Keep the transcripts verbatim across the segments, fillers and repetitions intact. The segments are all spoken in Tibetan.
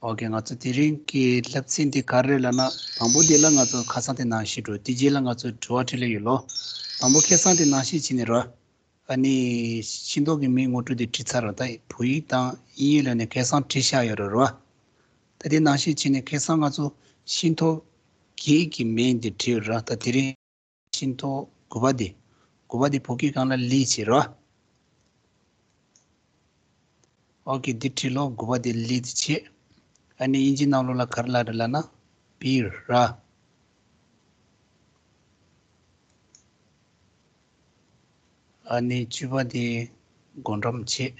ཨོ་ཁེ། ང་ཚོ་དེ་རིང་གི་བསླབ་ཚན་འདི་ག་རེ་རེད་ལབ་ན། དང་པོ་འདི་ལ་ང་ཚོ་ཁ་སང་དེ་ནང་བཞིན་འགྲོ། དེ་རྗེས་ལ་ང་ཚོ་དྲི་བ་དྲིས་ལན་ཡོད་ལོ། དང་པོ་ཁ་སང་དེ་ནང་བཞིན་བྱས་ནས་རོ། ཨ་ནི་ཤིང་ཏོག་གི་མིང་ངོ་སྤྲོད་དེ་བྲིས་ཚར་རོ། ད་བོད་ཡིག་དང་དབྱིན་ཡིག་ལ་ནི་ཁ་སང་བྲིས་བཞག་ཡོད་རེད་རོ། ད་དེ་ནང་བཞིན་བྱས་ནས་ཁ་སང་ང་ཚོ་ཤིང་ཏོག་བརྒྱད་ཀྱི་མིང་དེ་བྲིས་ཡོད་རེད། ད་དེ་རིང་ཤིང་ཏོག་དགུ་པ་དེ། དགུ་པ་དེ་བོད་སྐད་སྒང་ལ་ལི་བྱས་རོ། ཨོ་ཁེ། འདི་བྲིས་ལོ། དགུ་པ་དེ་ལི་དེ་བྱས། ཨ་ནི་དབྱིན་ཇི་ནང་ལོགས་ལ་ག་རེ་ལབ་རེད་ལབ་ན། པི་ར། ཨ་ནི་བཅུ་པ་དེ་སྒོ་འགྲམ་བྱས།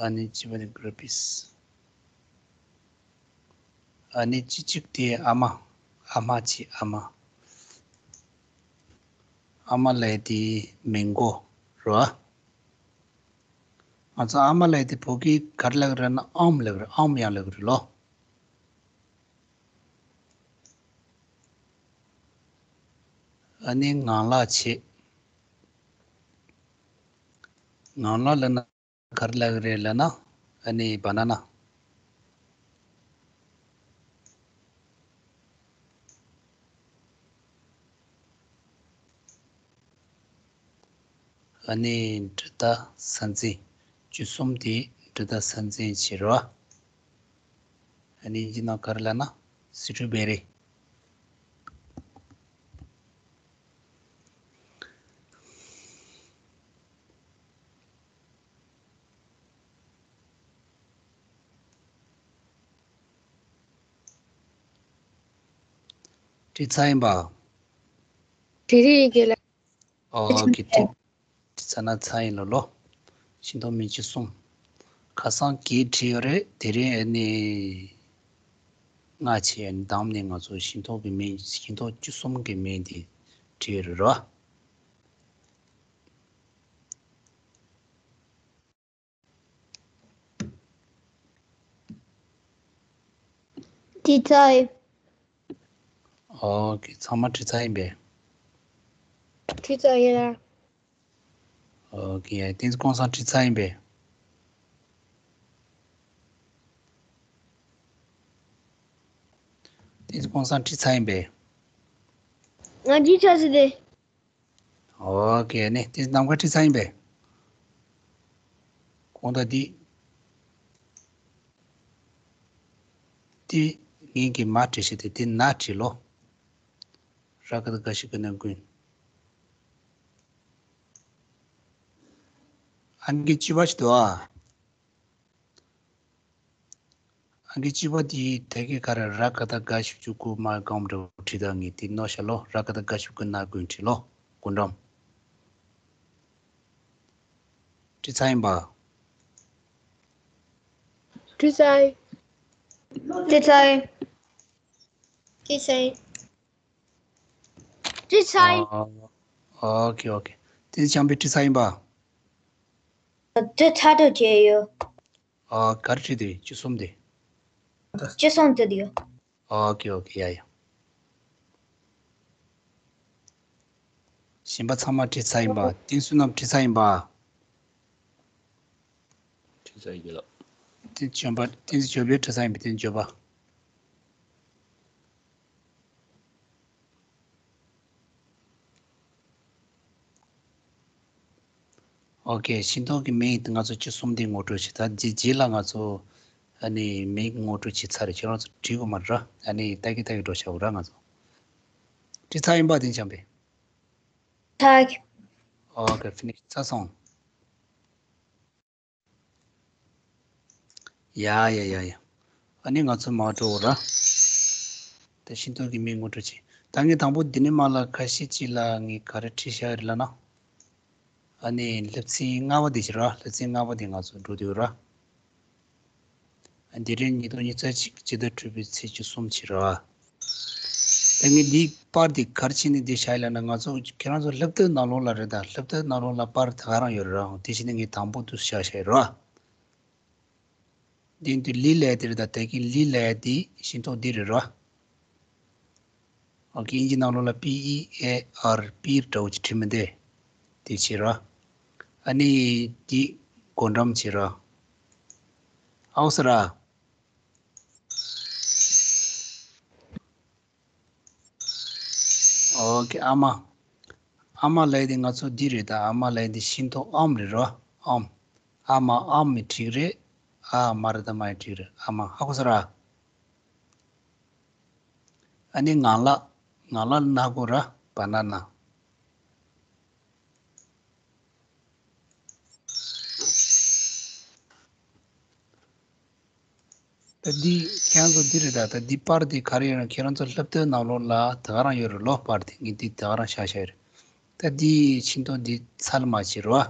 ཨ་ནི་བཅུ་པ་དེ་གྷི་རེ་པིས། ཨ་ནི་བཅུ་གཅིག་དེ་ཨ་མ། ཨ་མ་བྱས། ཨ་མ། ཨ་མ་ལབ་ཡས་དེ་མེང་གོ་རེད་བ། ང་ཚོ་ཨ་མ་ལབ་ཡས་དེ་བོད་སྐད་ག་རེ་ལབ་ཀྱི་རེད་ན། ཨམ་ལབ་ཀྱི་རེད། ཨམ་ཡང་ལབ་ཀྱི་རེད་ལོ། ཨ་ནི་ངང་ལག་བྱས། ངང་ལག་ལབ་ན་ག་རེ་ལབ་ཀྱི་རེད་ལབ་ན། ཨ་ནི་བ་ན་ན། ཨ་ནི་འབྲི་དགས་ས་འཛིན། བཅུ་གསུམ་དེ་འབྲི་དགས་ས་འཛིན་བྱས་རོ། ཨ་ནི་དབྱིན་ཇི་ནང་ག་རེ་ལབ་ན། སི་ཊོ་བེ་རི། བྲིས་ཚར་ཡིན་པ། བྲིས་རེད་རྒན་ལགས། ཨོ་ཁེ། བྲིས་བྲིས་ཚར་ན་ཚར་ཡིན་ལོ་ལོ། ཤིང་ཏོག་མིང་བཅུ་གསུམ། ཁ་སང་བརྒྱད་བྲིས་ཡོད་རེད། དེ་རིང་ཨ་ནི་ལྔ་བྱས། ཨ་ནི་མདང་ནས་ང་ཚོ་ཤིང་ཏོག་གི་མིང་། ཤིང་ཏོག་བཅུ་གསུམ་གི་མིང་དེ་བྲིས་ཡོད་རེད་རོ། བྲིས་ཚར་ཡིན། ཨོ་ཁེ། ཚང་མ་བྲིས་ཚར་ཡིན་པས། བྲིས་ཚར་ཡིན་ལ། ཨོ་ཁེ། ཡ། བསྟན་འཛིན་ཀུན་བཟང་བྲིས་ཚར་ཡིན་པས། བསྟན་འཛིན་ཀུན་བཟང་བྲིས་ཚར་ཡིན་པས། ང་བྲིས་ཚར་ཟིན་ཏེ། ཨོ་ཁེ། ནི་དེ་ནམ་མཁའ་བྲིས་ཚར་ཡིན་པས། གོང་ད་འདི། འདི་ངེད་ཀྱིས་མ་བྲིས་ཤིག་དེ། དེ་ན་བྲིས་ལོ། ར་ག་བཏགས་རྒ་ཞབས་ཀྱུ་ན་དགུན། ཨང་ཀི་བཅུ་པ་ཞིག་འདུག་ཨ། ཨང་ཀི་བཅུ་པ་དེའི་དེ་གའི་ཁ་ར་ར་ག་བཏགས་རྒ་ཞབས་ཀྱུ་གུ་མ་གོང་འདྲ་བོ་བྲིས་དང་། ངས་དེ་ནོར་ཤག་ལོ། ར་ག་བཏགས་རྒ་ཞབས་ཀྱུ་ན་དགུན་བྲིས་ལོ། སྒོ་འགྲམ། བྲིས་ཚར་ཡིན་པ། བྲིས་ཚར་ཡིན། བྲིས་ཚར་ཡིན། བྲིས་ཚར་ཡིན། བྲིས་ཚར་ཡིན། ཨོ་ཁེ། ཨོ་ཁེ། དེ་བྱམས་པས་བྲིས་ཚར་ཡིན་པ། དེ་ཚར་དུ་བྱས་ཡོད། ཨ། ག་རེ་བྲིས་དེ། བཅུ་གསུམ་དེ། བཅུ་གསུམ་དེ་དེ། ཨོ་ཁེ། ཨོ་ཁེ། ཡ་ཡ། གཞན་པ་ཚང་མ་བྲིས་ཚར་ཡིན་པ། བསྟན་བསོད་ནམས་བྲིས་ཚར་ཡིན་པ། བྲིས་ཚར་ཡིན་ལ། བསྟན་འཛིན་འབྱོན་པ། བསྟན་འཛིན་འབྱོན་པས་བྲིས་ཚར་ཡིན་པ། བསྟན་འཛིན་འབྱོན་པ། ཨོ་ཁེ། ཤིང་ཏོག་གི་མིང་ང་ཚོ་བཅུ་གསུམ་དེ་ངོ་སྤྲོད་བྱས། ད་རྗེས་རྗེས་ལ་ང་ཚོ་ཨ་ནི་མིང་ངོ་སྤྲོད་བྱས་ཚར་རེད། ཁྱེད་རང་ཚོ་བྲིས་དགོས་མ་རེད་ར། ཨ་ནི་ལྟ་གི་ལྟ་གི་འགྲོ་བྱ་བ་ར། ང་ཚོ་བྲིས་ཚར་ཡིན་པ། དེ་བྱམས་པས། ཚར། ཨོ་ཁེ། ཕི་ནིཤ། ཚར་སོང་། ཡ་ཡ་ཡ་ཡ། ཨ་ནི་ང་ཚོ་མར་འགྲོ་ར། ད་ཤིང་ཏོག་གི་མིང་ངོ་སྤྲོད་བྱེད། ད་ངས་དང་པོ་འདི་ནས་མར་ལ་ཁ་ཤས་ཅིག་ལ་ངས་ག་རེ་བྲིས་བཞག་རེད་ལབ་ན། ཨ་ནི་སློབ་ཚན་ལྔ་པ་དེ་བྱེད་ར། སློབ་ཚན་ལྔ་པ་དེ་ང་ཚོ་འགྲོ་འདོད་ར། འདི་རིང་ཉིས་སྟོང་ཉི་ཤུ་རྩ་གཅིག་སྤྱི་ཟླ་དྲུག་པའི་ཚེས་བཅུ་གསུམ་བྱེད་ར། ད་ངས་འདིའི་པར་འདི་ག་རེ་བྱས་ནས་འདི་བཞག་ཡོད་ལབ་ན། ང་ཚོ་ཁྱེད་རང་ཚོ་སློབ་དེབ་ནང་ལོགས་ལ་རེད། ད་སློབ་དེབ་ནང་ལོགས་ལ་པར་ད་ག་རང་ཡོད་རེད་ར། དེ་བྱས་ནས་ངས་དང་པོ་དུ་བཞག་བཞག་ཡོད་ར། འདི་འདི་ལི་ལབ་ཡ་དེ་རེད། ད་དེ་གི་ལི་ལབ་ཡ་དེ་ཤིང་ཏོག་འདི་རེད་ར། ཨོ་ཁེ། དབྱིན་ཇི་ནང་ལོགས་ལ་པི་ཨི་ཨེ་ཨར་པིར་འདྲ་བོ་ཅིག་བྲིས་མི་འདུག་དེ་བྱེད་རོགས། ཨ་ནི་དེ་སྒོ་འགྲམ་བྱེད་རོགས། ཧ་གོ་སོང་ར། ཨོ་ཁེ། ཨ་མ། ཨ་མ་ལབ་ཡས་དེ་ང་ཚོ་འདི་རེད་ད། ཨ་མ་ལབ་ཡས་དེ་ཤིང་ཏོག་ཨམ་རེད་རོ། ཨམ། ཨ་མ་ཨམ་མི་འགྲིག་རེད། ཨ་མ་རེད་ད། མ་ཡི་འགྲིག་རེད། ཨ་མ། ཧ་གོ་སོང་ར། ཨ་ནི་ངང་ལག་ངང་ལག་སྣ་སྒོ་ར། བ་ན་ན། ད་འདི་ཁྱེད་རང་ཚོ་འདི་རེད་ད། ད་འདི་པར་འདི་ག་རེ་ཡོད་ན། ཁྱེད་རང་ཚོ་སློབ་དེབ་ནང་ལོགས་ལ་ད་ག་རང་ཡོད་རེད་ལོ། པར་འདི་ངས་འདི་ད་ག་རང་བཞག་བཞག་ཡོད་རེད། ད་འདི་ཤིང་ཏོག་འདི་ཚལ་མ་བྱེད་རོ།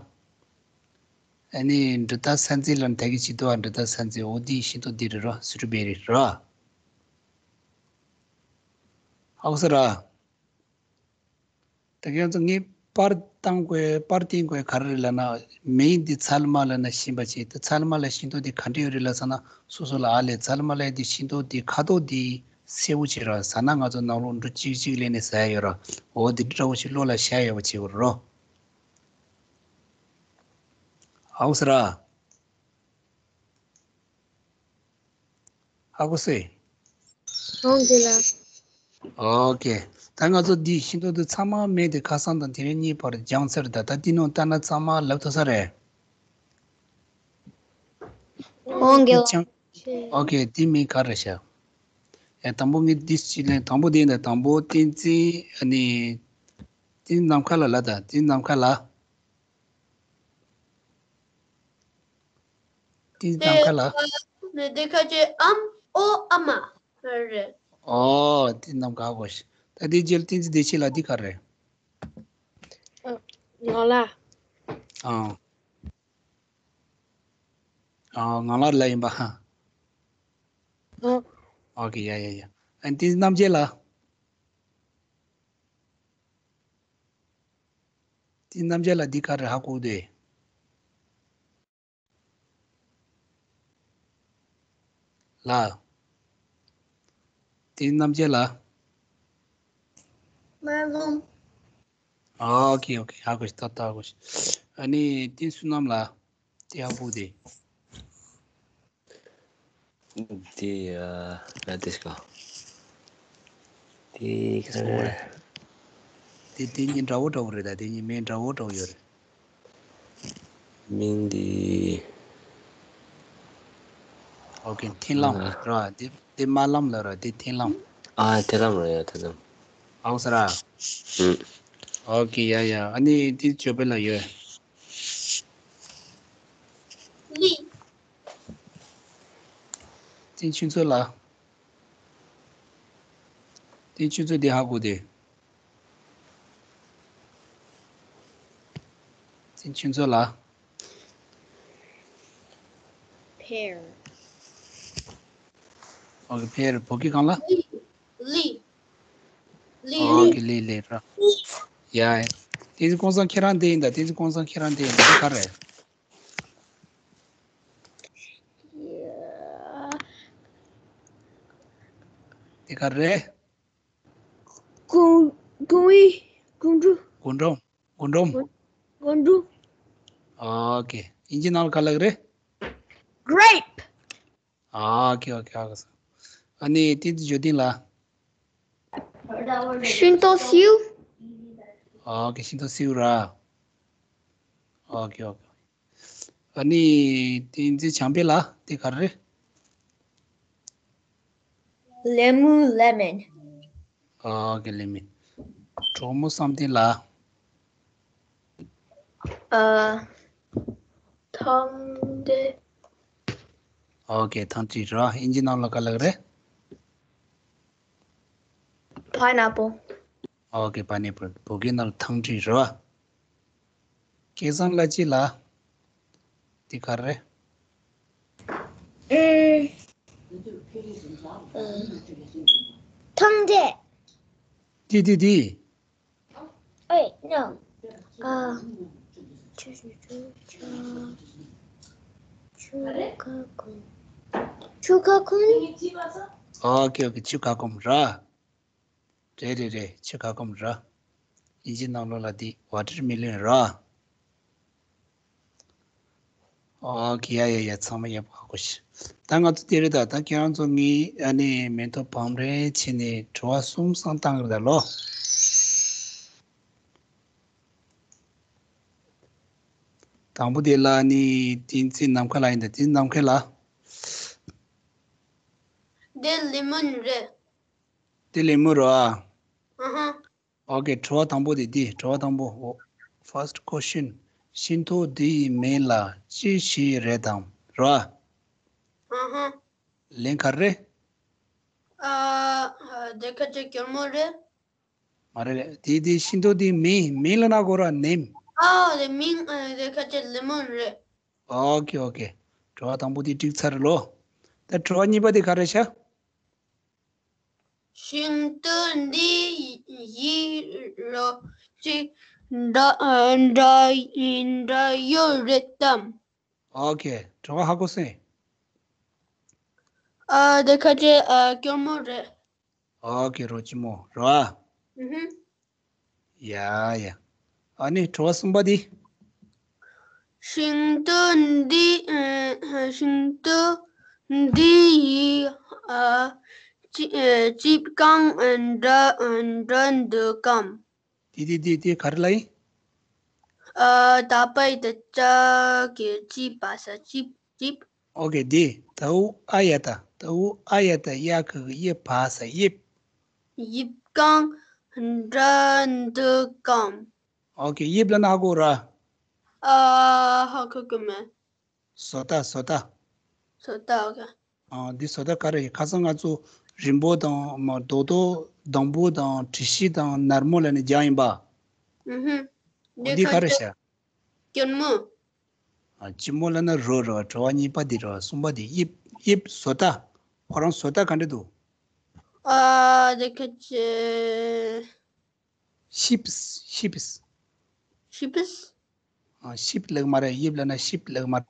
ཨ་ནི་འབྲི་རྟ་ས་འཛིན་ལ་ད་གི་བྱེད་དོ། འབྲི་རྟ་ས་འཛིན། འོ་འདི་ཤིང་ཏོག་འདི་རེད་རོ། སི་ཊོ་བེ་རི་རོ། ཧ་གོ་སོང་ར། ད་ཁྱེད་ཚོ་ངས་པར་བཏང་དགོས། པར་བསྟན་དགོས་ག་རེ་རེད་ལབ་ན། མིང་འདི་ཚལ་མ་ལབ་ན་ཤེས་པ་བྱེད། ད་ཚལ་མ་ལ་ཤིང་ཏོག་འདི་ག་འདྲ་ཡོད་རེད་ལབ་ཟེར་ན། སོ་སོ་ལ་ཨ་ལས་ཚལ་མ་ལ་འདི་ཤིང་ཏོག་འདི་ཁ་དོག་འདི་སེར་པོ་བྱེད་ར། ཟ་ན་ང་ཚོ་ནང་ལོགས་འབྲུ་གཅིག་གཅིག་ལེན་ནས་ཟ་ཡ་ཡོད་ར། འོ་འདི་འདྲ་བོ་ཞིག་བློ་ལ་ཤར་ཡོད་པ་བྱེད་དགོས་རོ། ཧ་གོ་སོང་ར། ཧ་གོ་སོང་། ཨོ་ཁེ་ལགས། ཨོ་ཁེ། ད་ང་ཚོ་འདི་ཤིང་ཏོག་འདི་ཚང་མ་མེད་དེ། ཁ་སང་དང་དེ་རིང་གཉིས་བར་སྦྱངས་ཚར་ད། ད་འདི་ནང་ལྟ་ན་ཚང་མ་ལབ་ཐུབ་ས་རེད། ཨོ་ཁེ་ལགས། སྦྱངས། ཨོ་ཁེ། འདི་མིང་ག་རེ་བྱ། ཡ་དང་པོ་ངས་འདི་ཅིག་ལེན། དང་པོ་འདི་ཡིན་ད། དང་པོ་བསྟན་འཛིན། ཨ་ནི་བསྟན་འཛིན་ནམ་མཁའ་ལ་ལ་ད། བསྟན་འཛིན་ནམ་མཁའ་ལ། དེ་ནམ་མཁའ་ལ། དེ་ཁ་ཅིག་ཨམ་ཨོ་ཨ་མ་རེད། ཨོ་དེ་ནམ་མཁའ་གོ། ད་དེ་རྗེས་ལ་བསྟན་འཛིན་བདེ་ཆེན་ལ་འདི་ག་རེད། ངང་ལག་ཨང་། ཨང་། ངང་ལག་ལ་ཡིན་པ། ཨོ་ཁེ། ཡ་ཡ་ཡ། ཨ་ནི་བསྟན་འཛིན་རྣམ་རྒྱལ་ལ། དེ་རྣམ་རྒྱལ་ལ་འདི་ག་རེ་ཧ་གོ་དེ། ལ། དེ་རྣམ་རྒྱལ་ལ། མ་ལུང་། ཨོ་ཁེ་ཨོ་ཁེ། ཧ་གོ་ཤི། ཏག་ཏག་ཧ་གོ་ཤི། ཨ་ནི་དེ་བསོད་ནམས་ལ། དེ་ཧ་གོ་དེ། དེ་ཨ་ལ་དེ་སྐོ། དེ་ག་ཚོད་རེད། དེ་དེ་གཉིས་འདྲ་བོ་འདྲ་བོ་རེད་ད། དེ་གཉིས་མིང་འདྲ་བོ་འདྲ་བོ་ཡོད་རེད། མིང་འདི། ཨོ་ཁེ། མཐིང་ལམ་ཨ་ར། དེ་དེ་རྨ་ལམ་ལ་ར། དེ་མཐིང་ལམ། ཨ་མཐིང་ལམ་ར། ཡ་མཐིང་ལམ། ཨའུ་ས་ར། ཨུ། ཨོ་ཁེ། ཡ་ཡ། ཨ་ནི་དེ་ཅོ་པེ་ལ་ཡོད། ལི། དེ་ཆུ་མཚོ་ལ། དེ་ཆུ་མཚོ་དེ་ཧ་གོ་དེ། དེ་ཆུ་མཚོ་ལ། pear། ཨོ་ཁེ། pear། བོད་སྐད་གང་ལ། ལི། ལི། ལི། ཨོ་ལི། ཁེ། ལི་ལི་ར། ཡ་ཡ། བསྟན་འཛིན་ཀུན་བཟང་ཁྱེད་རང་དེ་ཡིན་ད། བསྟན་འཛིན་ཀུན་བཟང་ཁྱེད་རང་དེ་ཡིན་ད། དེ་ག་རེད། དེ་ག་རེད། ཀུང་། ཀུང་ཝི། ཀུང་ཀྲུ། རྒུན་འབྲུམ། རྒུན་འབྲུམ། རྒུན་འབྲུམ། ཨོ་ཁེ། དབྱིན་ཇི་ནང་ལ་ག་ལབ་རེད། grape། ཨོ་ཁེ་ཨོ་ཁེ། ཨ་ཁེ། ཨ་ནི་བསྟན་འཛིན་འབྱོར་ལྡན་ལ། ཤིང་ཏོག་སེའུ། ཨོ་ཁེ། ཤིང་ཏོག་སེའུ་ར། ཨོ་ཁེ་ཨོ་ཁེ། ཨ་ནི་བསྟན་འཛིན་བྱམས་པ་ལ་དེ་ག་རེ་རེད། ལེ་མོན། ལེ་མོན། ཨོ་ཁེ། ལེ་མོན། གྲོགས་མོ་བསམ་གཏན་ལ། ཨ། ཐང་ཏྲི། ཨོ་ཁེ། ཐང་ཏྲི་ར། དབྱིན་ཇི་ནང་ལ་ག་ལབ་རེད། pineapple། ཨོ་ཁེ། pineapple། བོད་སྐད་ནང་ལ་ཐང་ཏྲི་ར། སྐལ་བཟང་ལ་ཅི་ལ། དེ་ག་རེ་རེད། ཨུམ། ཐང་ཏྲི། དེ་དེ་དེ། Wait, no. Uh, ཆུ་ཆུ་ཆུ་ཆུ་ཆུ་ཁ་ཁུམ། ཆུ་ཁ་ཁུམ། ཨོ་ཁེ་ཨོ་ཁེ། ཆུ་ཁ་ཁུམ་ར། རེད་རེད་རེད། ཆེ་ཁ་སྐོམ་ར། ཡིན་གཅིག་ནང་ལོགས་ལ་འདི་ཝ་ཊར་མི་ལོན་ར། ཨོ་ཁེ། ཡ་ཡ་ཡ། ཚང་མ་ཡག་པོ་ཧ་གོ་ཤི། ད་ང་ཚོ་དེ་རེད། ད་ད་ཁྱེད་རང་ཚོ་ངའི་ཨ་ནི་མེ་ཏོག་བམ་རེ་བྱས་ནས་དྲི་བ་གསུམ་སང་བཏང་གི་རེད་ད་ལོ། དང་པོ་དེ་ལ་ནི་བསྟན་འཛིན་ནམ་མཁའ་ལགས་ཡིན། ད་བསྟན་འཛིན་ནམ་མཁའ་ལགས། དེ་ལེ་མོན་རེད། དེ་ལེ་མོན་རེད་ཨ། ཨ་ཧ། ཨོ་ཁེ། དྲི་བ་དང་པོ་དེ་འདི། དྲི་བ་དང་པོ། First question. ཤིང་ཏོག་འདི་ཡི་མིང་ལ་ཅི་ཞིག་རེད་དམ། རེད་ཨ། ཨ་ཧ། ལན་ག་རེ་རེད། ཨ། དེ་ཁ་ཅིག་སྐྱོར་མོ་རེད། མ་རེད་རེད། དེ་དེ་ཤིང་ཏོག་དེའི་མིང་། མིང་ལབ་ན་གོ་ར། name. ཨ། དེ་མིང་ཨ། དེ་ཁ་ཅིག་ལེ་མོན་རེད། ཨོ་ཁེ་ཨོ་ཁེ། དྲི་བ་དང་པོ་དེ་འགྲིག་ཚར་ལོ། ད་དྲི་བ་གཉིས་པ་དེ་ག་རེ་ཤག། ཤིང་ཏོག་འདི་ཡི་རོ་གཅིག་འདྲ་འདྲ་འདྲ་ཡོད་རེད་དམ། ཨོ་ཁེ། དྲི་བ་ཧ་གོ་སོང་། ཨ། དེ་ཁ་ཅིག་ཨ། སྐྱོར་མོ་རེད། ཨོ་ཁེ། རོ་ལྕི་མོ་རེད་ཨ། ཨུ་ཧུ། ཡ་ཡ། ཨ་ནི་དྲི་བ་གསུམ་པ་འདི། ཤིང་ཏོག་འདི་ཨ། ཤིང་ཏོག་འདི་ཡི་ཨ། ཅི་ཨ། ཅིབ་གང་ཨ། འདྲ་ཨ། འདྲ་འདུག་གམ། དེ་དེ་དེ་དེ་ག་རེ་ལབ་ཡིན། ཨ། ད་པའི་ད་ཅ་གི་ཅི་པ་ས་ཅིབ་ཅིབ། ཨོ་ཁེ། དེ་དའུ་ཨ་ཡ་བཏགས། དའུ་ཨ་ཡ་བཏགས་ཡ་གི་གུ་ཡེ་བ་ས་དབྱིབས། དབྱིབས་གང་འདྲ་འདུག་གམ། ཨོ་ཁེ། དབྱིབས་ལབ་ན་ཧ་གོ་ར། ཨ། ཧ་གོ་གི་མེད། བཟོ་ལྟ། བཟོ་ལྟ། བཟོ་ལྟ། ཨོ་ཁེ། ཨ། འདི་བཟོ་ལྟ་ག་རེ་ཡིན། ཁ་སང་ང་ཚོ་རིང་པོ་དང་མ། རྡོག་རྡོག་སྡོང་པོ་དང་དྲི་ཤིང་དང་ནར་མོ་ལབ་ནས་སྦྱངས་ཡིན་པ། ཨུ་ཧུ། འོ་འདི་ག་རེ་ཤག། སྐྱོར་མོ། ཨ། ལྕི་མོ་ལབ་ན་རོ་རེད་བ། དྲི་བ་གཉིས་པ་འདི་རེད་བ། གསུམ་པ་འདི་དབྱིབས། དབྱིབས་བཟོ་ལྟ། ཁོ་རང་བཟོ་ལྟ་ག་འདྲ་འདུག། ཨ། དེ་ཁ་ཅིག། ཤིབས། ཤིབས། ཤིབས། ཨ། ཤིབས་ལབ་མ་རེད། དབྱིབས་ལབ་ན་ཤིབས་ལབ་མ་རེད།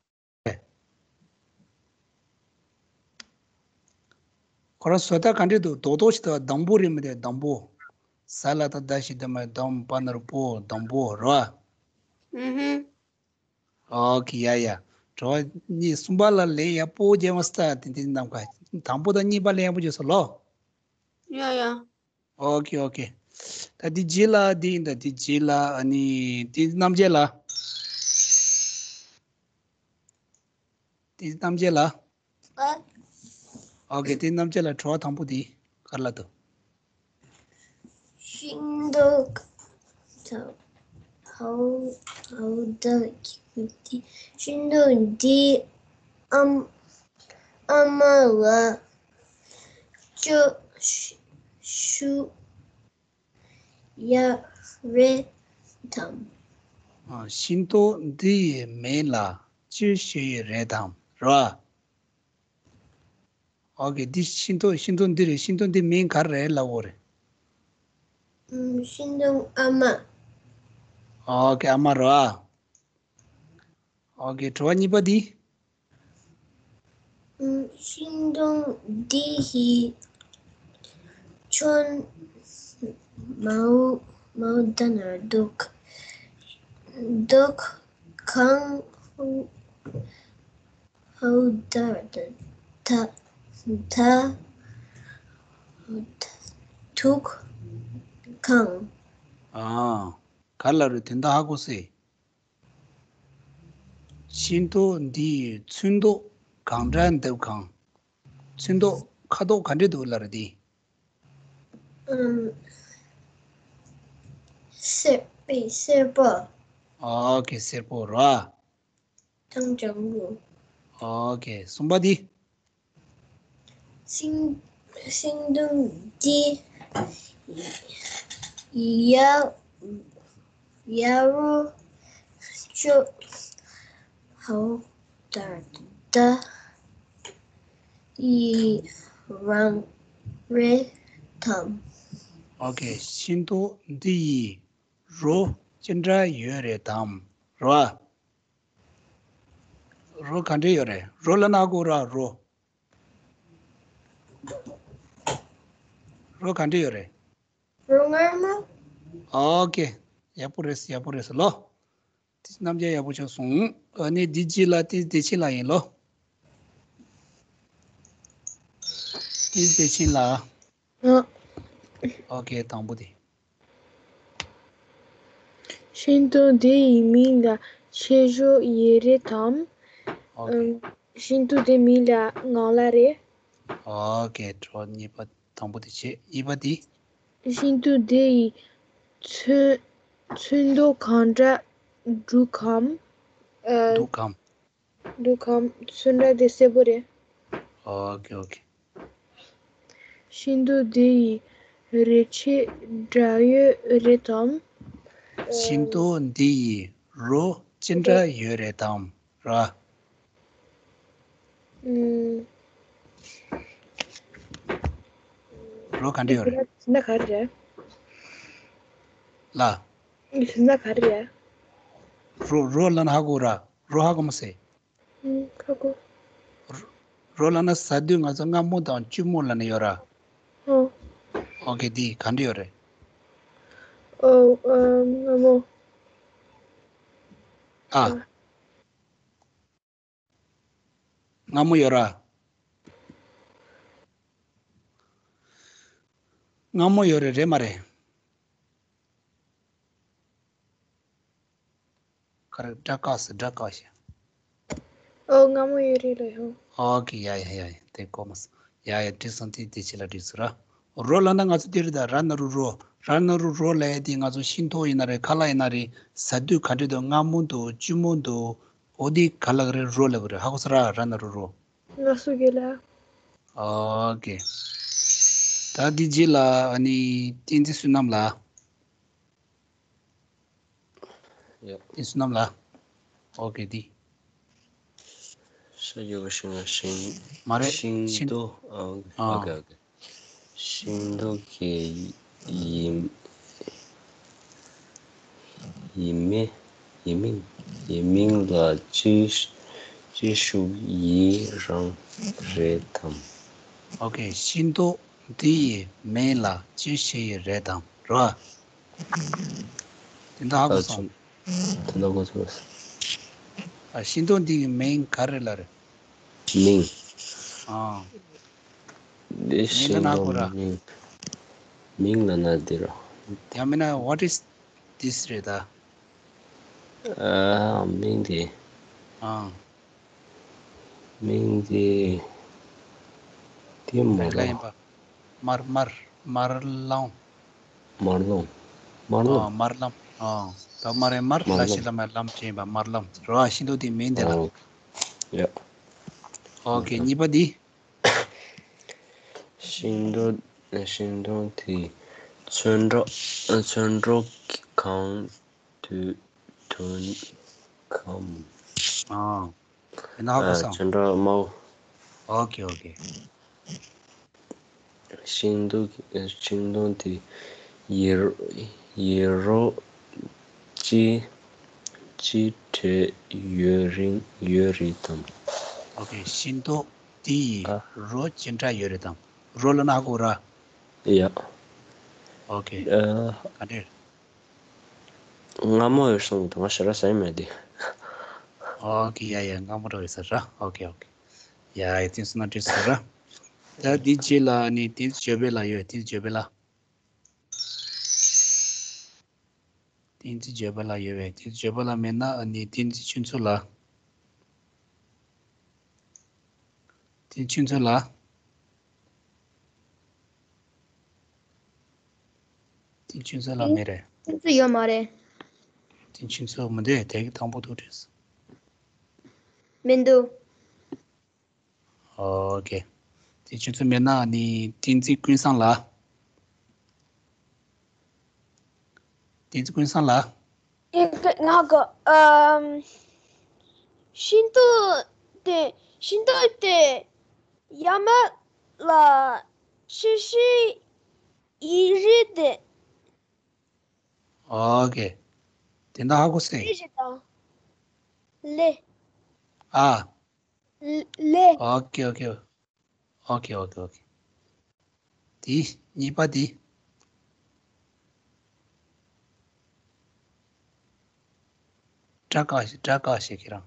ཁོ་རང་བཟོ་ལྟ་ག་འདྲ་འདུག། རྡོག་རྡོག་ཞིག་འདུག། སྡོང་པོ་རེད་མི་འདུག། སྡོང་པོ། ཟ་ལ་ད་ད་ཞིག་འདུག་མ། སྡོམ་པ་ན་རོ་པོ། སྡོང་པོ་རེད་བ། ཨུ་ཧུ། ཨོ་ཁེ། ཡ་ཡ། དྲི་བ་གཉིས། གསུམ་པ་ལ་ལན་ཡག་པོ་རྒྱབ་མ་སོང་། ད་དེ་འདི་ནམ་མཁའ། དང་པོ་དང་གཉིས་པ་ལན་ཡག་པོ་རྒྱབ་སོང་ལོ། ཡ་ཡ། ཨོ་ཁེ་ཨོ་ཁེ། ད་འདི་རྗེས་ལ་འདི་ཡིན། ད་འདི་རྗེས་ལ་ཨ་ནི་བསྟན་འཛིན་རྣམ་རྒྱལ་ལགས། བསྟན་འཛིན་རྣམ་རྒྱལ་ལགས། ཨ། ཨོ་ཁེ། བསྟན་འཛིན་རྣམ་རྒྱལ་ལགས། དྲི་བ་དང་པོ་འདི་ག་རེ་ལབ་འདུག། ཤིང་ཏོག་དང་། ཧའུ་ཧའུ་ད་ཀི་ཀི་ཏི། ཤིང་ཏོག་འདི་ཨམ་ཨ་མ་ལ་ཅོ་ཤུ་ཡ་རེད་དམ། ཨ། ཤིང་ཏོག་འདི་ཡི་མིང་ལ་ཅི་ཞུ་ཡི་རེད་དམ། རེད་བ། ཨོ་ཁེ། འདི་ཤིང་ཏོག། ཤིང་ཏོག་འདི་རེད། ཤིང་ཏོག་འདི་མིང་ག་རེ་རེད་ལབ་འོ་རེད། ཨུམ། ཤིང་ཏོག་ཨ་མ། ཨོ་ཁེ། ཨ་མ་རེད་བ། ཨོ་ཁེ། དྲི་བ་གཉིས་པ་འདི། ཤིང་སྡོང་འདི་ཡི་ཅོན་མའོ་མའོ་ད་ན་རྡོག་རྡོག་གང་ཧའོ་ད་ད་ད་ཐུག་གང་། ཨ། ག་ལ་རུ་དོན་དག་ཧ་གོ་སེ། ཤིང་ཏོག་འདི་ཡི་ཚོན་མདོག་གང་འདྲ་འདུག་གམ། ཚོན་མདོག་ཁ་དོག་ག་འདྲ་འདུག་ལབ་རེད་དེ། ཨམ། སེར་པོ་སེར་པོ། ཨོ་ཁེ། སེར་པོ་ར། ཐང་ཅང་གུ། ཨོ་ཁེ། གསུམ་པ་འདི། ཤིང་ཤིང་སྡོང་འདི་ཡ་ཡ་རུ་ཅོ་ཧའོ་ད་ད་ཡི་རང་རེད་དམ། ཨོ་ཁེ། ཤིང་ཏོག་འདི་ཡི་རོ་ཅི་འདྲ་ཡོད་རེད་དམ། རོ། རོ་ག་འདྲ་ཡོད་རེད། རོ་ལབ་ན་གོ་ར་རོ། རོ་ག་འདྲ་ཡོད་རེད། རོ་ང་མ། ཨོ་ཀེ། ཡག་པོ་རེད། ཡག་པོ་རེད་ལོ། དེ་རྣམ་རྒྱལ་ཡག་པོ་བྱུང་སོང་། ཨ་ནི་འདི་རྗེས་ལ་ཏིས་བདེ་ཆེན་ལགས་ཡིན་ལོ། ཏིས་བདེ་ཆེན་ལགས། ཨ། ཨོ་ཀེ། དང་པོ་དེ། ཤིང་སྡོང་འདི་ཡི་མིང་ལ་ཆོས་འབྱོར་ཡོད་རེད་དམ། ཨོ་ཀེ། ཨམ། ཤིང་སྡོང་འདི་མིང་ལ་ངང་ལ་རེད། ཨོ་ཀེ། འགྲོ། གཉིས་པ། དང་པོ་དེ་བྱས། གཉིས་པ་དེ། ཤིང་སྡོང་འདི་ཡི་ཚོན་ཚོན་མདོག་གང་འདྲ་འདུག་གམ། ཨ། འདུག་གམ། འདུག་གམ། ཚོན་ཁྲ་དེ་སེར་པོ་རེད། ཨོ་ཀེ། ཨོ་ཀེ། ཤིང་སྡོང་འདི་ཡི་རོ་ཅི་འདྲ་ཡོད་རེད་དམ། ཤིང་སྡོང་འདི་ཡི་རོ་ཅི་འདྲ་ཡོད་རེད་དམ་ར། ཨུམ། རོ་ག་འདྲ་ཡོད་རེད། ན་ག་རེ་རེད། ལ། ན་ག་རེ་རེད། རོ་རོ་ལ་ན་ཧ་གོ་ར། རོ་ཧ་གོ་མ་སེ། ཨུམ། ཧ་གོ། རོ་རོ་ལ་ན་ཟ་དུས་ང་ཚོ་མངར་མོ་དང་སྐྱུར་མོ་ལ་ན་ཡོད་ར། ཨོ། ཨོ་ཀེ། འདི་ག་འདྲ་ཡོད་རེད། ཨོ། ཨ། མངར་མོ། ཨ། ཨ། མངར་མོ་ཡོད་ར། མངར་མོ་ཡོད་རེད། རེད་མ་རེད། ག་རེ། སྦྲ་དཀར་ཟེར། སྦྲ་དཀར་ཞེས། ཨོ། མངར་མོ་ཡོད་རེད་ལོ་ཡོ། ཨོ་ཀེ། ཡ་ཡ་ཡ་ཡ། དེ་གོ་མ་སོང་། ཡ་ཡ། འགྲིག་སོང་། དེ་དེ་ཕྱི་ལ་འགྲིག་སོང་ར། རོ་ལ་ན་ང་ཚོ་དེ་རེད་ད། ར་ན་རོ་རོ། ར་ན་རོ་རོ་ལ་ཡ་དེ་ང་ཚོ་ཤིང་ཏོག་ཡིན་ན་རེད། ཁ་ལག་ཡིན་ན་རེད། ཟ་དུས་ག་འདྲ་འདུག་མངར་མོ་འདུག་སྐྱུར་མོ་འདུག་འོ་དེ་ག་ལབ་ཀྱི་རེད། རོ་ལབ་ཀྱི་རེད། ཧ་གོ་སོང་ར། ར་ན་རོ་རོ། ང་སུ་གེ་ལ། ཨོ་ཀེ། ད་འདི་རྗེས་ལ་ཨ་ནི་བསྟན་འཛིན་བསོད་ནམས་ལགས། ཡ། བསྟན་འཛིན་བསོད་ནམས་ལགས། ཨོ་ཀེ། འདི། ཤ་རྒྱུ་བ་ཤིང་ལ་ཤིང་། མ་རེད། ཤིང་ཤིང་། ཏོག་ཨ། ཨོ་ཨ། ཀེ། ཨོ་ཀེ། ཤིང་ཏོག་གི་ཡིན། ཡིན་མིན། ཡིན་མིན། ཡིན་མིན་ལ་ཅི་ཅི་ཞུ་ཡི་རང་རེད་དམ། ཨོ་ཀེ། ཤིང་ཏོག་འདི་ཡི་མིང་ལ་ཅི་ཞུ་ཡི་རེད་དམ་རོ། དེ་འདྲ་ཧ་གོ་སོང་། དེ་འདྲ་གོ་སོང་། ཨ། ཤིང་ཏོག་འདི་ཡི་མིང་ག་རེ་ལབ་རེད། མིང་། ཨ། འདི་མིང་ལ་ཤིང་ན་གོ་ཏོག་ར། མིང་། མིང་ལ་ན་འདི་ར། ཡང་མིན་ན། what is this རེད་ད། ཨ། མིང་འདི། ཨ། མིང་འདི། འདི་མ་རེད་ལ་ལ། ཡིན་པ། དམར་དམར་དམར་ལམ། དམར་ལམ། དམར་ཨ། ལམ། དམར་ལམ། ཨ། ད་མ་རེད། དམར། དམར་ལ་ལམ། ཤི་ལ་མ་ལམ་ཅེས་པ་དམར་ལམ་རོ། ཤིང་ཏོག་དེ་མིང་དེ་ལ། ཨོ། ཡ། ཨོ་ཀེ། གཉིས་པ་འདི། ཤིང་ཏོག་ཤིང་ཏོག་དེ་ཚོན་ཁྲ་ཚོན་ཁྲ་གང་དུ་ཐོན་གམ། ཨ། དེ་ན་ཧ་གོ་སོང་། ཚོན་ཁྲ་དམར་པོ། ཨོ་ཀེ། ཨོ་ཀེ། ཤིང་ཏོག་ཤིང་ཏོག་དེ་ཡི་ཡི་རོ་ཅི་ཅི་འདྲ་ཡོད་རིང་ཡོད་རེད་དམ། ཨོ་ཀེ། ཤིང་ཏོག་དེ་ཡི་ཨ། རོ་ཅི་འདྲ་ཡོད་རེད་དམ། རོ་ལ་ན་ཧ་གོ་ར། ཡ། ཨོ་ཀེ། ཨ། ག་འདྲ། མངར་མོ་ཡོད་སོང་དང་ང་ཞེ་དྲག་ཟ་ཡི་མེད་དེ། ཨོ་ཀེ། ཡ་ཡ། མངར་མོ་འདྲ་ཡོད་ས་ར། ཨོ་ཀེ། ཨོ་ཀེ། ཡ་ཡ། བསྟན་འཛིན་བསོད་ནམས་འགྲིག་སོང་ར། ད་འདི་རྗེས་ལ་ནི་བསྟན་འཛིན་འཇོལ་པའི་ལགས་ཡོད། བསྟན་འཛིན་འཇོལ་པའི་ལགས། བསྟན་འཛིན་འཇོལ་པ་ལགས་ཡོད་པས། བསྟན་འཛིན་འཇོལ་པ་ལགས་མེད་ན་ཨ་ནི་བསྟན་འཛིན་ཆོས་མཚོ་ལགས། བསྟན་འཛིན་ཆོས་མཚོ་ལགས། བསྟན་འཛིན་ཆོས་མཚོ་ལགས་མེད་རེད། བསྟན་འཛིན་ཡོད་མ་རེད། བསྟན་འཛིན་ཆོས་མཚོ་མི་འདུག་དེ་གི་དང་པོ་ཐུག་བྲིས། མི་འདུག་ཨོ་ཀེ། དེ་ཁྱོད་ཚོ་མེད་ན་ནི་བསྟན་འཛིན་ཀུན་བཟང་ལགས། བསྟན་འཛིན་ཀུན་བཟང་ལགས། ཨེ། ང་ག་ཨམ། ཤིང་ཏོག་དེ་ཤིང་ཏོག་དེ་ཡ་མ་ལ་ཤི་ཤི་ཡི་རི་དེ། ཨོ་ཀེ། དེ་འདྲ་ཧ་གོ་སེ། ལེ་ཞེ་དང་། ལེ། ཨ། ལེ། ཨོ་ཀེ་ཨོ་ཀེ། ཨོ་ཀེ་ཨོ་ཀེ་ཨོ་ཀེ། དེ་གཉིས་པ་དེ། སྒྲ་བཀག་ཤིག་སྒྲ་བཀག་ཤིག་ཁྱེད་རང་།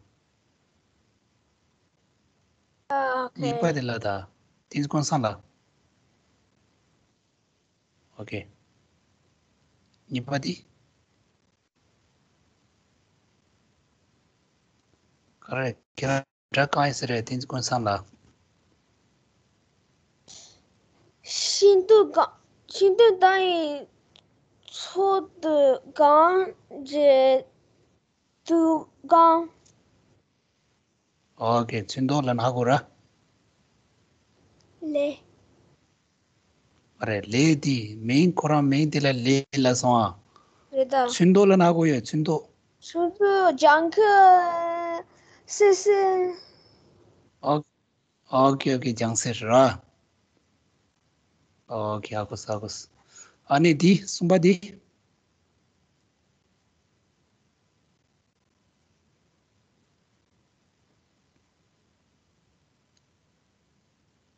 ཨ། ཨོ་ཁེ། གཉིས་པ་དེ་ལ་ད། བསྟན་འཛིན་ཀུན་བཟང་ལ། ཨོ་ཁེ། གཉིས་པ་དེ། ག་རེ་ཁྱེད་རང་སྒྲ་བཀག་ཡིན་ས་རེད། བསྟན་འཛིན་ཀུན་བཟང་ལ། ཤིན་ཏུ་གང་། ཤིན་ཏུ་དང་ཡི་ཚོ་དུ་གང་རེད་དུ་གང་། ཨོ་ཁེ། ཚོན་མདོག་ལབ་ན་ཧ་གོ་ར། ལེ། རེད། ལེ་དེ་མིང་ཁོ་རང་མིང་དེ་ལ་ལེ་ལབ་སོང་ཨ། རེད་ད། ཚོན་མདོག་ལབ་ན་ཧ་གོ་ཡོད། ཚོན་མདོག་ཚོན་མདོག་ལྗང་ཁུ་སིལ་སིལ། ཨོ། ཨོ་ཁེ་ཨོ་ཁེ། ལྗང་སེར་ར། ཨོ་ཁེ། ཧ་གོ་སོང་ཧ་གོ་སོང་། ཨ་ནི་དེ་གསུམ་པ་དེ། བསྟན་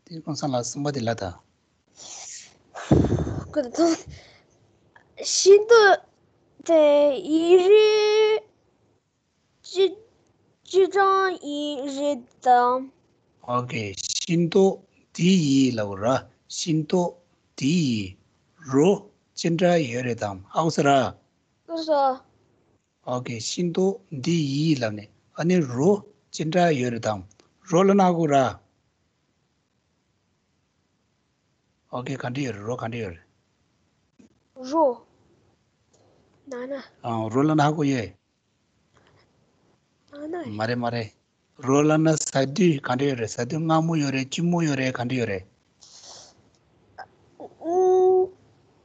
འཛིན་ཀུན་བཟང་ལགས་གསུམ་པ་དེ་ལ་ད། ཀུན་ཐང་། ཤིན་ཏུ་དེ་ཡི་རེད། ཅི་ཅི་ཀྲང་ཡི་རེད་དམ། ཨོ་ཁེ། ཤིན་ཏུ་དེ་ཡི་ལབ་ར། ཤིན་ཏུ་དེ་ཡི་རོ་ཅི་འདྲ་ཡོད་རེད་དམ། ཧ་གོ་སོང་ར། ཀུན་བཟང་། ཨོ་ཁེ། ཤིན་ཏུ་འདི་ཡིས་ལབ་ནས། ཨ་ནི་རོ་ཅི་འདྲ་ཡོད་རེད་དམ། རོ་ལབ་ན་ཧ་གོ་ར། ཨོ་ཁེ། ག་འདྲ་ཡོད་རེད། རོ་ག་འདྲ་ཡོད་རེད། རོ། ན་ན། ཨ། རོ་ལབ་ན་ཧ་གོ་ཡོད། ན་ན། མ་རེད་མ་རེད། རོ་ལབ་ན་ཟ་དུས་ག་འདྲ་ཡོད་རེད། ཟ་དུས་མངར་མོ་ཡོད་རེད། སྐྱུར་མོ་ཡོད་རེད། ག་འདྲ་ཡོད་རེད། ཨུམ།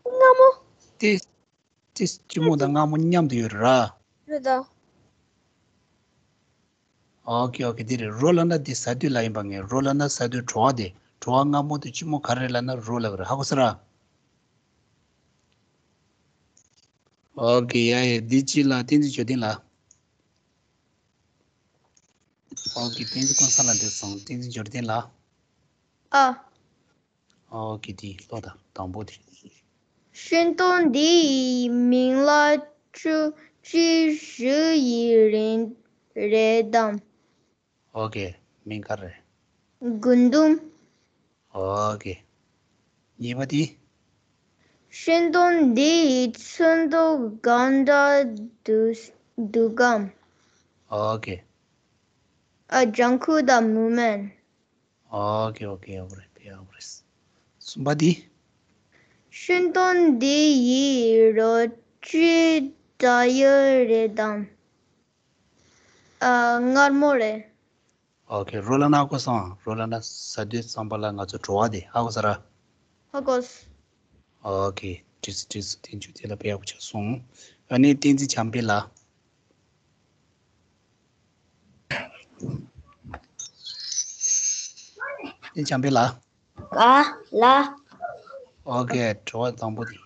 མངར་མོ། དེ། ཏིས་ཅི་མོ་དང་མངར་མོ་མཉམ་དུ་ཡོད་ར། རེད་ད། ཨོ་ཁེ་ཨོ་ཁེ། འདི་རེད། རོ་ལབ་ན་འདི་ཟ་དུས་ལ་ཡིན་པ་ངས། རོ་ལབ་ན་ཟ་དུས་བྲོ་བ་དེ། བྲོ་བ་མངར་མོ་དེ་ཅི་མོ་ག་རེ་ལབ་ན་རོ་ལབ་རེད། ཧ་གོ་སོང་ར། ཨོ་ཁེ། ཡ་ཡ། འདི་ཅི་ལ། བསྟན་འཛིན་འབྱོར་ལྡན་ལ། ཨོ་ཁེ། བསྟན་འཛིན་ཀུན་བཟང་ལ་འདི་སོང་། བསྟན་འཛིན་འབྱོར་ལྡན་ལ། ཨ། ཨོ་ཁེ། དེ་ཀློག་དང་། དང་པོ་དེ། ཤིན་ཏུ་འདི་ཡི་མིང་ལ་ཅི་ཅི་ཞུ་ཡི་རེད་དམ། ཨོ་ཁེ། མིང་ག་རེ། རྒུན་འབྲུམ། ཨོ་ཁེ། གཉིས་པ་དེ། ཤིན་ཏུ་འདི་ཡི་ཚོན་མདོག་གང་འདྲ་འདུག་གམ། ཨོ་ཁེ། ཨ། ལྗང་ཁུ་དང་མུ་མེན། ཨོ་ཁེ་ཨོ་ཁེ། ཡག་པོ་རེད། དཔེ་ཡག་པོ་རེད། གསུམ་པ་དེ། ཤིན་ཏུ་འདི་ཡི་རོ་ཅི་འདྲ་ཡོད་རེད་དམ། ཨ། མངར་མོ་རེད། ཨོ་ཁེ། རོ་ལབ་ན་ཧ་གོ་སོང་། རོ་ལབ་ན་ཟ་དུས་ཙམ་པ་ལ་ང་ཚོ་བྲོ་བ་དེ། ཧ་གོ་སོང་ར། ཧ་གོ་སོང་། ཨོ་ཁེ། འགྲིག་སོང་འགྲིག་སོང་། བསྟན་འགྱུར་དེ་ལ་དཔེ་ཡག་པོ་ཆགས་སོང་། ཨ་ནི་བསྟན་འཛིན་བྱམས་པའི་ལ། བསྟན་འཛིན་བྱམས་པའི་ལ། ག་ལ། ཨོ་ཁེ། དྲི་བ་དང་པོ་དེ།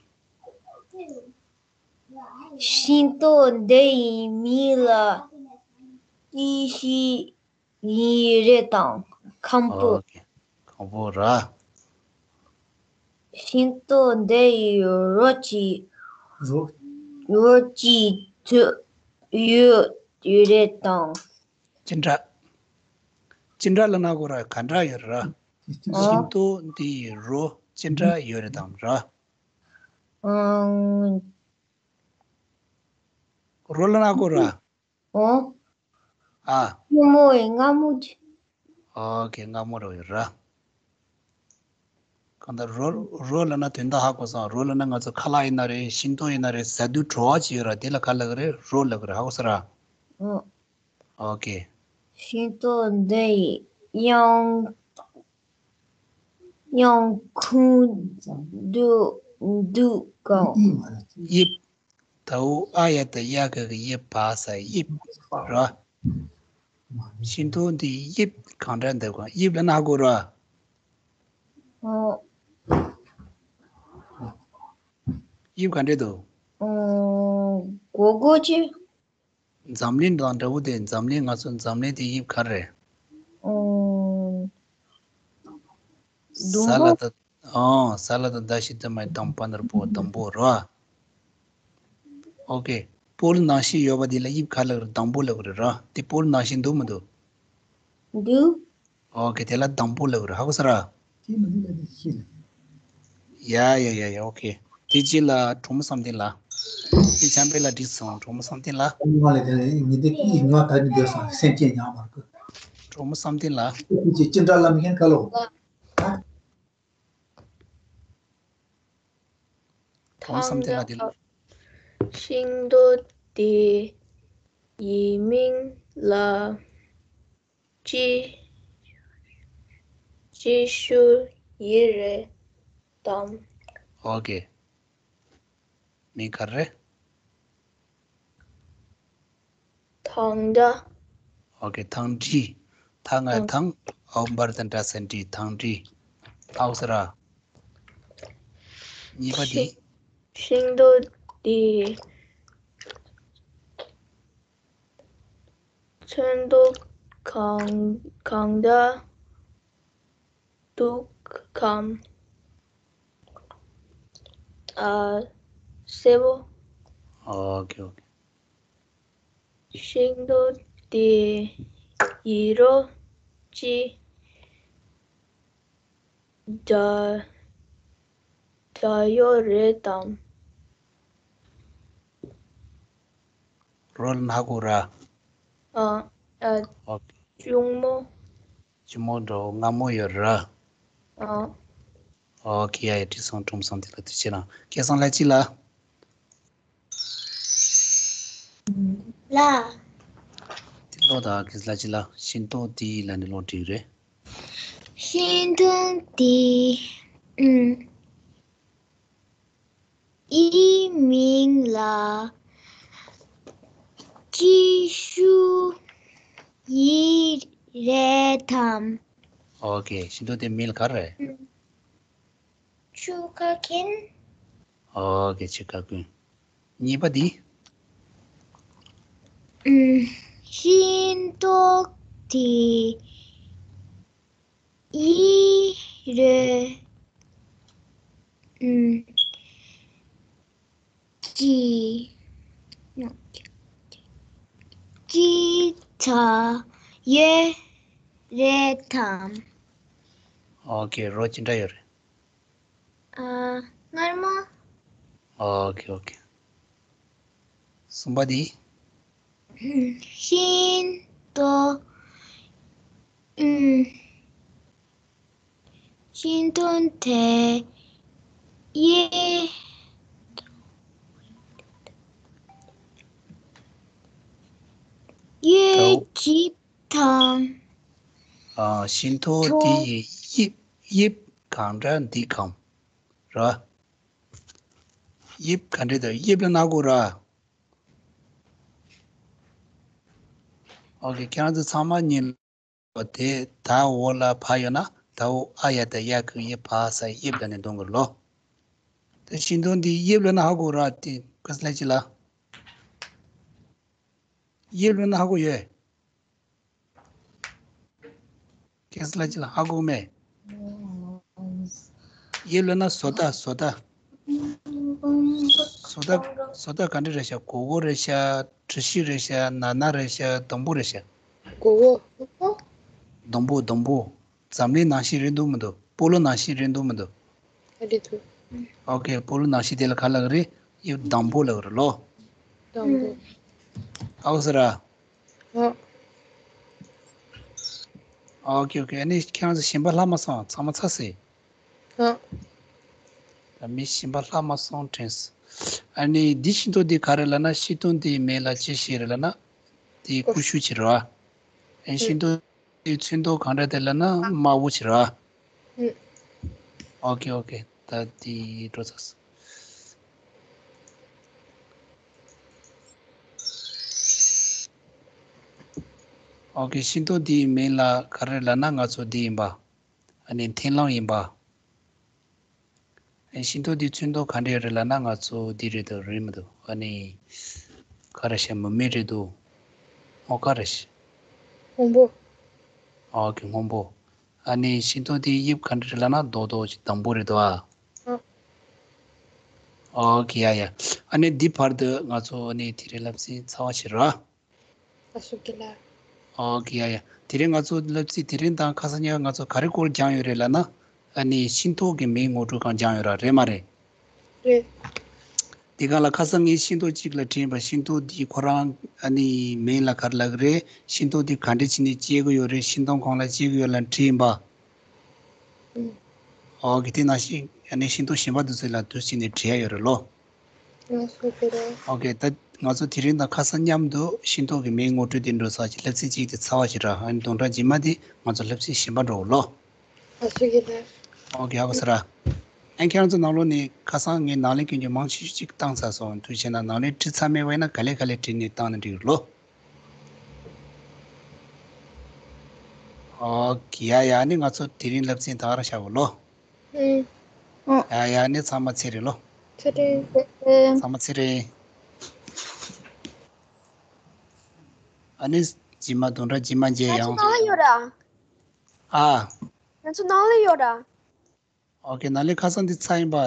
ཤིན་ཏུ་འདི་ཡི་མིང་ལ་ཡེ་ཤེས་ཡིན་རེད་དམ། ཁམ་བུ། ཨོ་ཁེ། ཁམ་བུ་ར། ཤིན་ཏུ་འདི་ཡི་རོ་ཅི། རོ། རོ་ཅི་ཐུ་ཡོད་རེད་དམ། ཅི་འདྲ། ཅི་འདྲ་ལབ་ན་གོ་ར། ག་འདྲ་ཡོད་ར། ཨོ། ཤིན་ཏུ་འདི་ཡི་རོ་ཅི་འདྲ་ཡོད་རེད་དམ་ར། ཨང་། རོ་ལབ་ན་གོ་ར། ཨོ། ཨ། སྐྱུར་མོ་ཡི་མངར་མོ་ཅི། ཨོ་ཁེ། མངར་མོ་རོ་ཡོད་ར། གང་ལྟར་རོ། རོ་ལབ་ན་དོན་དག་ཧ་གོ་སོང་། རོ་ལབ་ན་ང་ཚོ་ཁ་ལག་ཡིན་ན་རེད། ཤིང་ཏོག་ཡིན་ན་རེད། ཟ་དུས་བྲོ་བ་ཅིག་ཡོད་ར། དེ་ལ་ག་ལབ་ཀྱི་རེད། རོ་ལབ་ཀྱི་རེད། ཧ་གོ་སོང་ར། ཨོ། ཨོ་ཁེ། ཤིང་ཏོག་འདི་ཡི་ཡང་ཡང་ཁུང་འདུག་འདུག་གམ། དབྱིབས། ད་འུ་ཨ་ཡ་ད་ཡ་ག་གི་དབྱིབས། བ་ས་དབྱིབས་ར། ཤིང་ཏོག་འདི་དབྱིབས་གང་འདྲ་འདུག་གམ། དབྱིབས་ལབ་ན་ཧ་གོ་ར། ཨོ། དབྱིབས་ག་འདྲ་འདུག་ཨོ། སྒོར་སྒོར་ཅིག་འཛམ་གླིང་དང་འདྲ་བོ་དེ། འཛམ་གླིང་། ང་ཚོ་འཛམ་གླིང་དེ་དབྱིབས་ག་རེ་རེད། ཨོ། ཟ་ལ་ད། ཨོ། ཟ་ལ་ད་ཟླ་བཞི་ད་མའི་དང་པ་ནར་པོ་དང་པོ་ར། ཨོ་ཁེ། སྤོ་ལོ་ནང་བཞིན་ཡོད་པ་དེ་ལ་དབྱིབས་ག་ལབ་རེད། སྡང་པོ་ལབ་རེད་ར། དེ་སྤོ་ལོ་ནང་བཞིན་འདུག་མི་འདུག་འདུག་ཨོ་ཀེ། དེ་ལ་སྡང་པོ་ལབ་རེད། ཧ་གོ་སོང་ར། ཡ་ཡ་ཡ་ཡ། ཨོ་ཀེ། དེ་རྗེས་ལ་གྲོགས་མོ་བསམ་གཏན་ལགས། དེ་ཆམ་པའི་ལ་འགྲིག་སོང་། གྲོགས་མོ་བསམ་གཏན་ལགས། ཉི་མ་ལས་དེ་ཉི་དེ་ཉི་མ་ད་ནི་འདོད་སོང་། སེམས་ཅན་ཡང་མར་ཀུ། གྲོགས་མོ་བསམ་གཏན་ལགས། དེ་ཅི་ཅི་འདྲ་ལ་མི་ཁན་ག་ལོ། གྲོགས་མོ་བསམ་གཏན་ལགས། དེ་ལ། ཤིང་ཏོག་དེ་ཡི་མིང་ལ་ཅི་ཅི་ཞུ་ཡི་རེད་དམ། ཨོ་ཀེ། མིང་ག་རེ་རེད། ཐང་འདྲ། ཨོ་ཀེ། ཐང་འདྲི། ཐ་ང་ཐང་། ཨའོ་འབར་དང་འདྲ་ས་འདྲི། ཐང་འདྲི། ཨའོ་ས་ར། གཉིས་པ་དེ། ཤིང་ཤིང་ཏོག་དེ་ཚོན་མདོག་གང་གང་འདྲ་འདུག་གམ། ཨ། སེར་པོ། ཨོ་ཀེ། ཨོ་ཀེ། ཤིང་ཏོག་དེ་ཡི་རོ་ཅི་འདྲ་འདྲ་ཡོད་རེད་དམ། རོ་ལ་ན་གོ་ར། ཨ། ཨ། ཨོ་ཀེ། གཅུང་མོ། གཅུང་མོ་འདྲ་པོ་མངར་མོ་ཡོད་ར། ཨ། ཨོ་ཀེ། ཡ་ཡ། འགྲིག་སོང་། གྲོགས་མོ་བསམ་གཏན་ལགས། ཐུགས་རྗེ་གནང་། སྐལ་བཟང་ལགས་ཅི་ལ། ལ། དེ་ལོ་ད་གིས་ལ་ཅི་ལ། ཤིང་ཏོག་དེ་ལ་ནི་ལོ་འགྲིག་རེད། ཤིང་ཏོག་དེ་ཨུམ་ཡི་མིང་ལ་ཅི་ཞུ་ཡི་རེད་དམ། ཨོ་ཀེ། ཤིང་ཏོག་དེ་མིང་ལ་ག་རེ། ཆུ་ཁ་ཀུན། ཨོ་ཀེ། ཆུ་ཁ་ཀུན། གཉིས་པ་འདི། ཤིང་ཏོག་དེ་ཡི་རེད། ཀྱི་ཀྱི་ཚ་ཡོད་རེད་དམ། ཨོ་ཀེ། རོ་ཅི་འདྲ་ཡོད་རེད། ཨ། མངར་མོ། ཨོ་ཀེ། ཨོ་ཀེ། གསུམ་པ་འདི། ཤིང་ཏོག་ཤིང་ཏོག་དེ་ཡི་ཡི་ཇི་དང་། ཨ། ཤིང་ཏོག་དེ་ཡི་དབྱིབས། དབྱིབས་གང་འདྲ་འདི་གམ། ར། དབྱིབས་ག་འདྲ་དང་། དབྱིབས་ལ་ན་གོ་ར། ཨོ་ཀེ། ཁྱེད་རང་ཚོ་ཚང་མ་ཉིན་ལ་དེ་ད་འོ་ལ་བ་ཡོད་ན་ད་འོ་ཨ་ཡ་ད་ཡ་གི་ཡི་བ་ས་དབྱིབས་ལ་ནི་འདོན་དགོས་ལོ། དེ་ཤིང་ཏོག་འདི་དབྱིབས་ལ་ན་ཧ་གོ་ར། དེ་ག་ས་ལ་ཅི་ལ། དབྱིབས་ལ་ན་ཧ་གོ་ཡོད། ཁྱེད་ལ་ཅི་ལ་ཧ་གོ་མེད། དབྱིབས་ལ་ན་བཟོ་ལྟ། བཟོ་ལྟ། བཟོ་ལྟ། བཟོ་ལྟ་ག་འདྲ་རེད་ཤག་སྒོར་སྒོར་རེད་ཤག་གྲུ་བཞི་རེད་ཤག་ན་ན་རེད་ཤག་སྡོང་པོ་རེད་ཤག་སྒོར་སྒོར། སྡོང་པོ། སྡོང་པོ། འཛམ་གླིང་ནང་བཞིན་རེད་འདུག་མི་འདུག་སྤོ་ལོ་ནང་བཞིན་རེད་འདུག་མི་འདུག་རེད་འདུག་ཨོ་ཀེ། སྤོ་ལོ་ནང་བཞིན་དེ་ལ་ག་ལབ་རེད། དབྱིབས་སྡང་པོ་ལབ་རེད་ལོ། སྡང་པོ། ཧ་གོ་སོང་ར། ཨོ། ཨོ་ཀེ་ཨོ་ཀེ། ཨ་ནི་ཁྱེད་རང་ཚོ་གཞན་པ་ལྷག་མ་སོང་། ཚང་མ་ཚར་སོང་། ཨོ། ད་མི་གཞན་པ་ལྷག་མ་སོང་དྲན་སོང་། ཨ་ནི་འདི་ཤིང་ཏོག་འདི་ག་རེ་ལབ་ན། ཤིང་ཏོག་འདིའི་མིང་ལ་ཅི་ཞིག་རེད་ལབ་ན། དེ་ཀུ་ཤུ་ཅིག་རེད་བ། ཨ་ནི་ཤིང་ཏོག་འདིའི་ཚོན་མདོག་གང་འདྲ་དེ་ལབ་ན་དམར་པོ་ཅིག་རེད་བ། ཨོ་ཀེ་ཨོ་ཀེ། ད་འདི་འགྲོ་ཚར་སོང་། ཨོ་ཀེ། ཤིང་ཏོག་འདིའི་མིང་ལ་ག་རེ་ལབ་ན། ང་ཚོ་འདི་ཡིན་པ། ཨ་ནི་མཐིང་ལམ་ཡིན་པ། ཨ་ནི་ཤིང་ཏོག་འདིའི་ཚོན་མདོག་ག་འདྲ་རེད་ལབ་ན། ང་ཚོ་འདི་རེད་འདུག་རེད་མི་འདུག་ཨ་ནི་ག་རེ་ཤ་མུ་མེ་རེད་འདུག་སྔོ་དཀར་རེད་ཤག་སྔོན་པོ། ཨོ་ཀེ། སྔོན་པོ། ཨ་ནི་ཤིང་ཏོག་འདིའི་དབྱིབས་ག་འདྲ་རེད་ལབ་ན། རྡོག་རྡོག་ཅིག་སྡང་པོ་རེད་འདུག་ཨ། ཨོ་ཀེ། ཡ་ཡ། ཨ་ནི་འདི་བར་དུ་ང་ཚོ་ཨ་ནི་དེ་རིང་སློབ་ཚན་ཚར་བ་ཞིག་ར། ཨ་ཤུ་གི་ལ། ཨོ་ཀེ་ཡ་ཡ། དེ་རིང་ང་ཚོ་སློབ་ཚན་དེ་རིང་དང་ཁ་སང་ཉིན་ང་ཚོ་ག་རེ་སྐོར་སྦྱངས་ཡོད་རེད་ལབ་ན། ཨ་ནི་ཤིང་ཏོག་གི་མིང་ངོ་སྤྲོད་སྒང་སྦྱངས་ཡོད་ར། རེད་མ་རེད། རེད། དེ་སྒང་ལ་ཁ་སང་ངས་ཤིང་ཏོག་གཅིག་ལ་དྲིས་པ། ཤིང་ཏོག་འདི་ཁོ་རང་ཨ་ནི་མིང་ལ་ག་རེ་ལབ་ཀྱི་རེད། ཤིང་ཏོག་འདི་ག་འདྲ་བྱས་ནས་སྐྱེ་གི་ཡོད་རེད། ཤིང་སྡོང་གང་ལ་སྐྱེ་གི་ཡོད་ལབ་དྲིས་པ། ཨོ་ཀེ། དེ་ནང་བཞིན་ཨ་ནི་ཤིང་ཏོག་གཞན་པ་དེ་ཚོ་ལ་དུས་ཕྱིན་ནས་དྲི་ཡ་ཡོད་རེད་ལོ། ཨོ་ཀེ། ད་ང་ཚོ་དེ་རིང་དང་ཁ་སང་མཉམ་དུ་ཤིང་ཏོག་གི་མིང་ངོ་སྤྲོད་དེ་འགྲོ་ས་ཀྱི་སློབ་ཚན་གཅིག་དེ་ཚར་བ་ཞིག་ར། ཨ་ནི་བདུན་ཕྲག་རྗེས་མ་དེ་ང་ཚོ་སློབ་ཚན་གཞན་པ་འགྲོ་འོ་ལོ། ཨོ་ཀེ། ཧ་གོ་སོང་ར། ཨ་ཁྱེད་རང་ཚོ་ནང་ལོགས་ནས་ཁ་སང་ངས་ནང་ལས་ཀྱི་མང་ཆེ་ཤོས་ཅིག་བཏང་ཚར་སོང་། དུས་ཆེན་ན་ནང་ལས་འབྲི་ཚར་མེད་པ་ཡིན་ན་ག་ལེ་ག་ལེ་བྲིས་ནས་བཏང་ན་འགྲིག་རེད་ལོ། ཨོ་ཀེ། ཡ་ཡ། ནི་ང་ཚོ་དེ་རིང་སློབ་ཚན་ད་ག་རང་བཞག་གོ་ལོ། ཨུ། ཨུ། ཡ་ཡ། ནི་ཚང་མ་ཚེ་རིང་ལོ། ཚེ་རིང་། ཚང་མ་ཚེ་རིང་། ཨ་ནི་རྗེས་མ་བདུན་ཕྲག་རྗེས་མ་མཇལ་ཡོང་། ང་ཚོ་ནང་ལ་ཡོད་ར། ཨ། ང་ཚོ་ནང་ལ་ཡོད་ར། ཨོ་ཀེ། ནང་ལས་ཁ་སང་འདི་ཚར་ཡིན་པ།